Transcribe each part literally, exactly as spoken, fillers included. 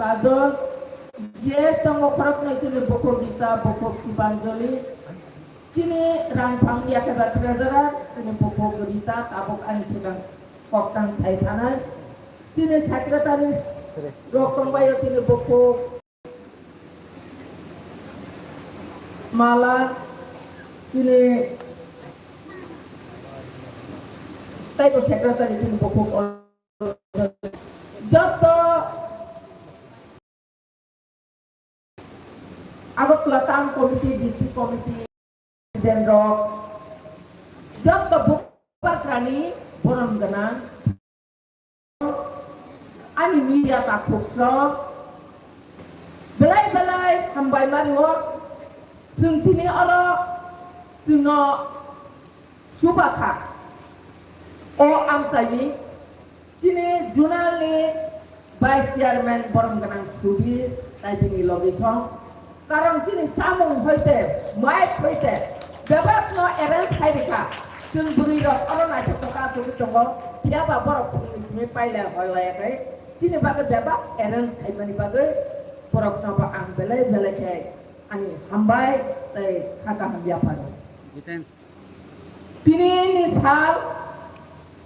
Kajol, je tongo khoroknwi chini bukhuk Gita, bukhuk Sibanjali, chini rangphang yakhe ba treasurer, chini bukhuk Rita, tabuk ani swkang koktang sai thanai. Chini secretary rok tongbaio, chini bukhuk Mala, chini taibo secretary, chini bukhuk joto Agartala Town Committee, District Committee, president rok, joto bubagrani borom gwnang, ani media takhuk rok, belai belai hambai ma rio, chwng tini oro chwngno Chubakha. O amchaini chini zonal ni vice chairman borom gwnang Subir tai bini logi song. Karon chini samung hoite, mic hoite, bebak no arrange khai rikha. Chwng bwrwi rok oro naithok tongkha, chugwi tongo. Phiya ba borok phungni simi pailai hoi laiya khai. Chini bagwi bebak arrange khaimani bagwi borok no bo ang belai belai khe ani hambai tei kha kaham yapharo. Tini ni sal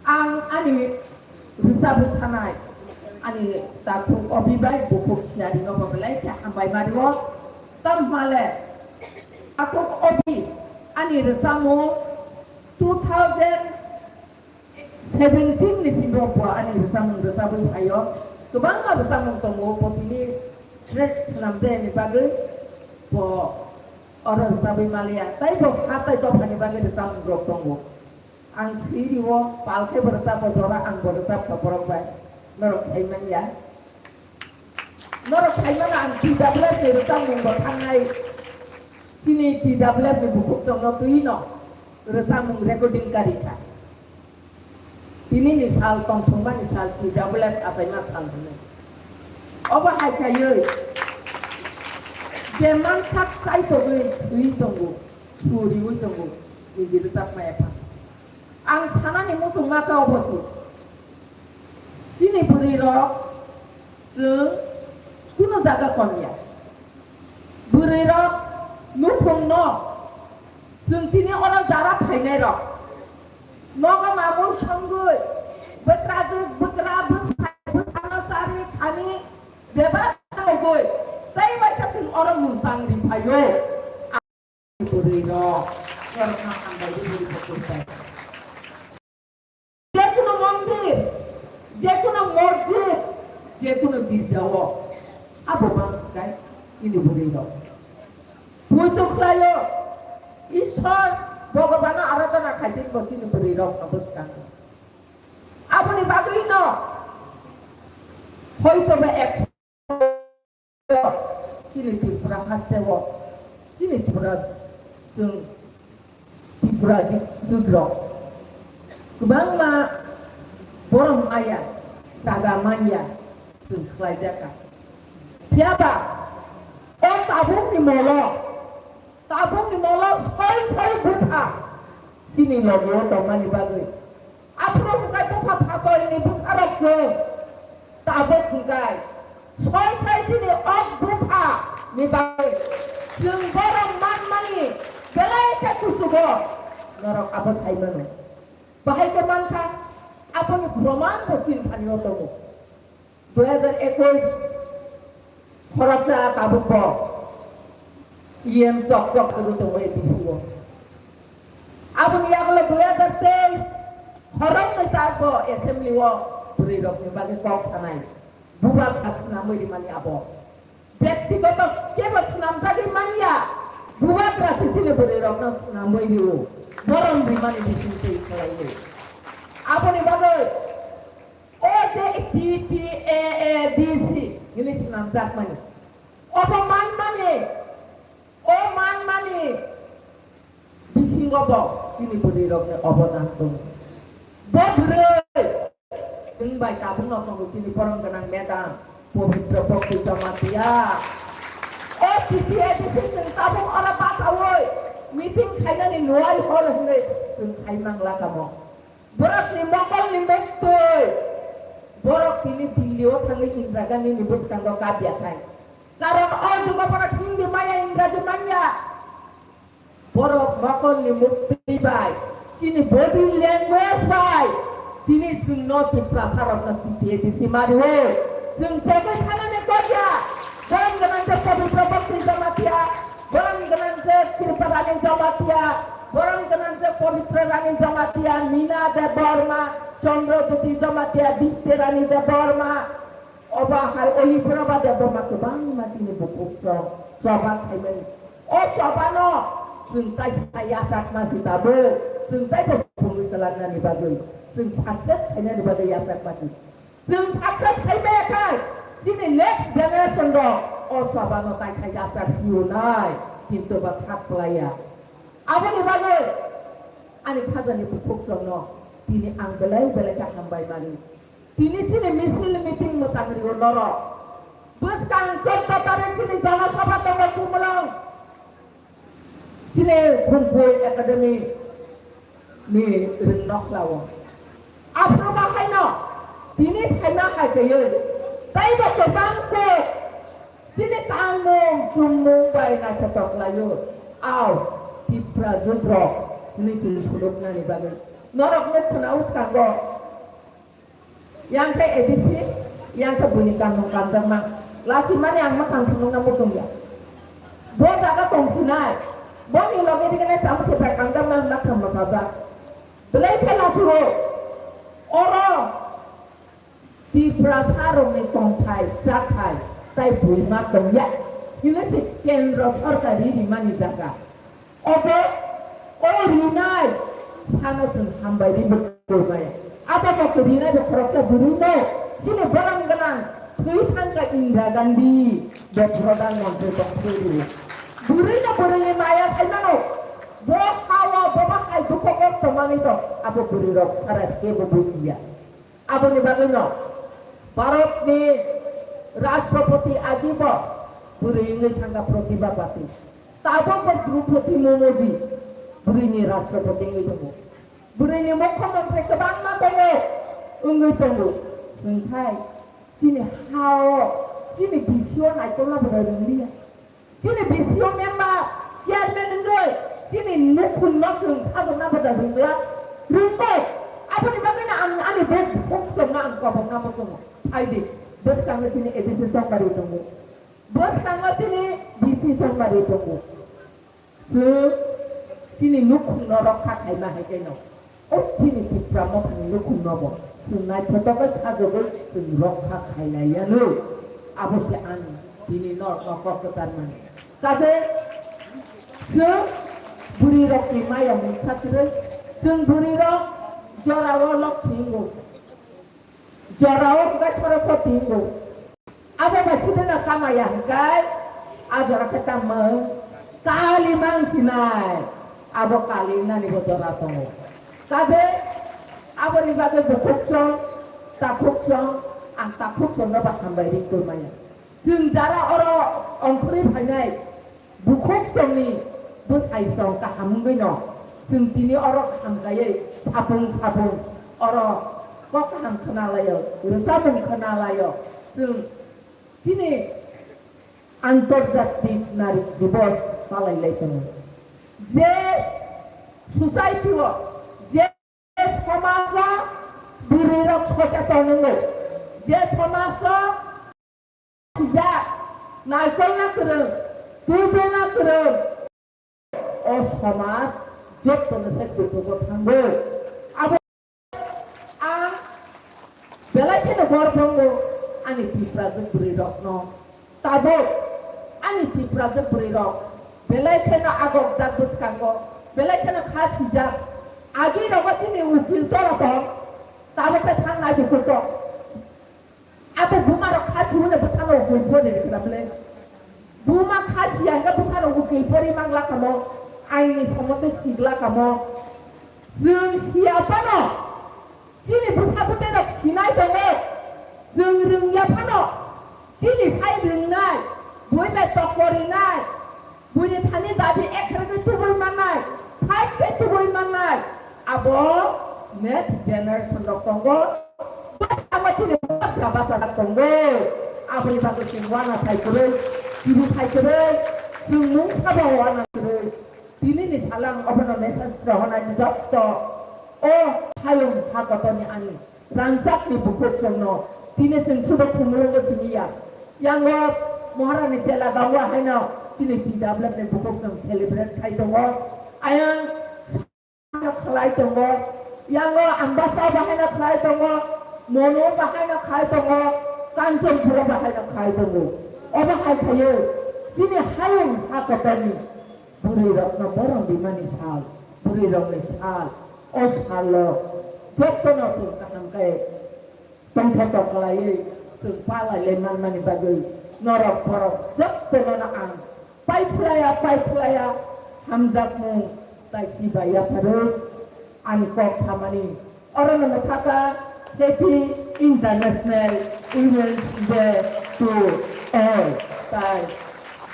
ang ani rwchapwi thanai ani takhuk Obi bai bukhuk Siyari no bo belai khe hambai ma rio. Tamo hwnle takhuk Obi ani rwchapmung two thousand seventeen ni simi bo ani rwchapmung rwchapwi phaio. Kwbangma rwchapmung tongo, bo tini track swnamjakya ni bagwi bo oro rwchapwi maliya. Tei bo ha tei dophani bagwi rwchapmung rok tongo. Ang swi rio, pal khe bo rwchapbo jora, ang bo rwchapkha borok bai. Norok sai manya. Norok sai mano ang T W F ni rwchapmung bo thangnai. Chini T W F ni bukhuk tongno twi no rwchapmung recording kari kha. Tini ni sal tongthokma ni sal T W F achaima sal hwnwi. Obo hai khaiwi je mansak chai togwi swi tongo, suriwi tongo, niji rwchapma epha. Ang sanani muchungma khe obo se. Chini bwrwi rok chwng kunu jaga kom ya. Bwrwi rok nukhung no chwng tini oro jara phainai rok nogo mamung songwi bwkrajwk bwkra bwsai bwsano chari thani bebak nogwi tei waisa chwng oro mungsang ri phaio. Bwrwi rok, norokno hambai di bwrwi bo kwrwkbai. Je kono mondir, je kono mosjid, je kono girjao abo ma kai chini bwrwi rok. Puito khlaio, Ishwar Bhagabano aradhana khaitini bo chini bwrwi rok no bwskango. Aboni bagwi no hoito ba ek Chini Tripura haste o, chini Tripura, chwng Tripura di-, district rok kwbangma borok maya, jaga manya, chwng khlai jakha. Phiya ba o tabuk ni molo, tabuk ni molo soi soi bupha chini logi o tongmani bagwi. Aphuru hwnkhe bupha phatoi ni bwsarok chwng tabuk hwnkhe soi soi chini ok bupha ni bagwi chwng borok manmani belai khe kuchugo norok abo sai mano. Bahai khe mankha aboni proman bo chini thani o tongo. Dui hajar ekush khoroksa tabuk bo E M chok chok kwrwi tongo A D C o. Aboni yagulo dui hajar teis khoroknwi tabuk bo assembly o bwrwi rokni bagwi kok sanai. Bubagra swnamwi rimani abo. Byaktigoto kebo swnamjagwi manya. Bubagra sisini bwrwi rokno swnamwi rio. Borom rimani bising twi khlaiwi. Aboni bagwi O je T T A A D C hinwi swnamjakmani. Obo manmani, o manmani bisingo bo chini bwrwirokni obodan tongo. Bo bwrwi chwng bai tabukno tongo chini borom gwnang madam Pabitra Bhakti Jamatia. O T T A A D C chwng tabuk oro bachaui meeting khainani Noel Hall hinwi chwng khai mangla tamo. Borokni mokolni muktwi Borok tini Delhi o thangwi Indira Gandhi ni bwskango kap ya thai. Karon o jugo borok Hindi manya, Ingraji manya. Borok mokol ni muktwi bai, chini body language bai, tini chwng no Tiprasa rok no T T A D C mari o. Chwng pegwi thana ni kok ya. Borok gwnang khe Pabitra Bhakti Jamatia, borok gwnang khe Kripa Rani Jamatia, borok gwnang khe Pabitra Rani Jamatia, Mina Debbarma, Chandra Jyoti Jamatia, Dipti Rani Debbarma, Obo hai Oliprabha Debbarma kwbangma chini bukhuk chwng choba khaimani. O chobano chwng kaisa yachakma si tabuk, chwng taibo phungwi kwlangnani bagwi, chwng success khainani bagwi yachakma si. Chwng success khaimaya khai chini next generation rok o chobano kaisa yachak phiyunai, kintu ba thak kwlaiya. Aboni bagwi ani khajani bukhuk chwngno tini ang belai belai khe hambai mani. Tini chini misil meeting mwchang rio norok. Bwskang chorta tarik chini Jana Sabha tongo Kumulwng. Chini Khumphwi Academy ni rwngnokhlao. Aphuru bahaino tini phaima hai kaiwi taibo kwbang kok chini tangmung chumung bai naithotok khlaio. Au, Tipra jugrok hwnwi chini phunuknani bagwi. Norok nuk khna uskango. Yang khe A D C, yang khe buini kanmung kanjakma. Lasimani ang mwkhang thumungna muchungya. Bo jaga tongsinai. Boni loge dige nai chamung thepra kanjakma hwnna thangma sajak. Belai khe laphuru. Oro Tiprasa rokni tongthai, chathai, tai buima tongya. Hwnwi se kendro sorkar ri rimani jaga. Obo o rinai sano chwng hambai ri bo kwrwmaya. Abo bo kwrwinai bo khoroksa bwrwino chini borang gwnang thwi thangkha Indira Gandhi bo Pradhan Mantri tong thwi rio. Bwrwino bwrwini maya saimano bo hao bobo hai dukho kosto manwi tong abo bwrwirok sara kebo bujiya. Aboni bagwino Bharatni Rashtrapati ajibo bwrwi wngwi thangkha Pratibha Patil. Tabukbo Droupadi Murmuji bwrwini Rashtrapati wngwi tongo. Bwrwini Mukhyamantri kwbangma tongo, wngwi tongo. Hwnkhe chini ha-o, chini bisio naikolna bo rwngliya. Chini B C O member, chairman wngwi chini nukhungno chwng sajokna bwdar rwngla, rwngwi. Aboni bagwino ang ani bo bukhuk chwngno ang kobokna muchungo. Phaidi, bwskango chini A D C chongmari tongo. Bwskango chini D C chongmari tongo. Chwng chini nukhungno rokha khaima hai khe no. O chini Tipra Mothani nukhungno bo chwng naithotok khe sajagwi chwng rokha khailaiya no. Abo se ang tini norokno kok kwchar mani. Kaje chwng bwrwirokni maya mungsa kwrwi, chwng bwrwirok jorao lokhi wngo, jorao hwnkhe soroswti wngo. Abo bai sudena kamaya hwnkhe a jora khe tamo kali mang sinai, abo kali nani bo jora tongo. Kaje aboni bagwi bukhuk chwng, takhuk chwng, ang takhuk chwngno bo hambai ri kwrwmaya. Chwng jara oro ongkhorwi phainai, bukhuk chwngni bwsai chwng kaham wngwi no, chwng tini oro kaham kaiwi sapung sapung oro kok kaham khwnalaio, rwchapmung khwnalaio. Chwng chini Antarjatik Nari Divos palai lai tongo. Je society o, je somajo bwrwirok socheton wngo, je somajo sijak, naikolna kwrwng, tubuna kwrwng, o somaj jotono se kuchugo thango. Abo ang belai kheno bor tongo ani Tiprajwk bwrwirokno. Tabuk ani Tiprajwk bwrwirok belai kheno agokjak bwskango, belai kheno kha sijak. Agi rogo chini ukil jora tong, tabuk khe thang nai di kutok. Abo buma rok kha si hwnwi bwsano ukil pori rwkha bwle. Buma kha si ya hwnkhe bwsano ukil pori mangla kamo, aini somote sigla kamo. Chwng siya phano chini bwsa bwtwi rok sinai tongo. Chwng rwngya phano chini sai rwngnai, bui bai tokor rinai. Buini thani dabi ekharwi tubui mannai, fight khe tubui mannai. Abo next generation rok tongo. Bo abo Chini basa basa tongo. Aboni bagwi chwng wana sai kwrwi, kibu sai kwrwi, chwng mungsa bo wana kwrwi. Tini ni salang obono message rohornai jotto. O hayung ha kotorni ani rangchakni bukhuk chwngno tini chwng sudo khumulungo simi ya. Yango Maharani chela dangwa haino chini T W F ni bukhuk chwng celebrate khai tongo. Ayang khlai tongo, yango Ambasa bahaino khlai tongo, Mono bahaino khlai tongo, Kanchanpura bahaino khlai tongo. Obo hai khaio chini hayung ha kotorni bwrwi rokno borom bimani sal, bwrwi rokni sal, o salo jotono chwng kaham khe tongthotok khlaiwi chwng palai le manmani bagwi norok borok jotono ang paiphlaya paiphlaya hamjakmung tai si bai yapharwi ani kok samani orono mwthaka Happy International Women's Day to all. Tai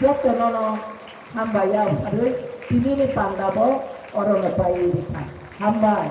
jotono no hambai yapharwi tinini panda bo orono paiwi rikha. Hambai.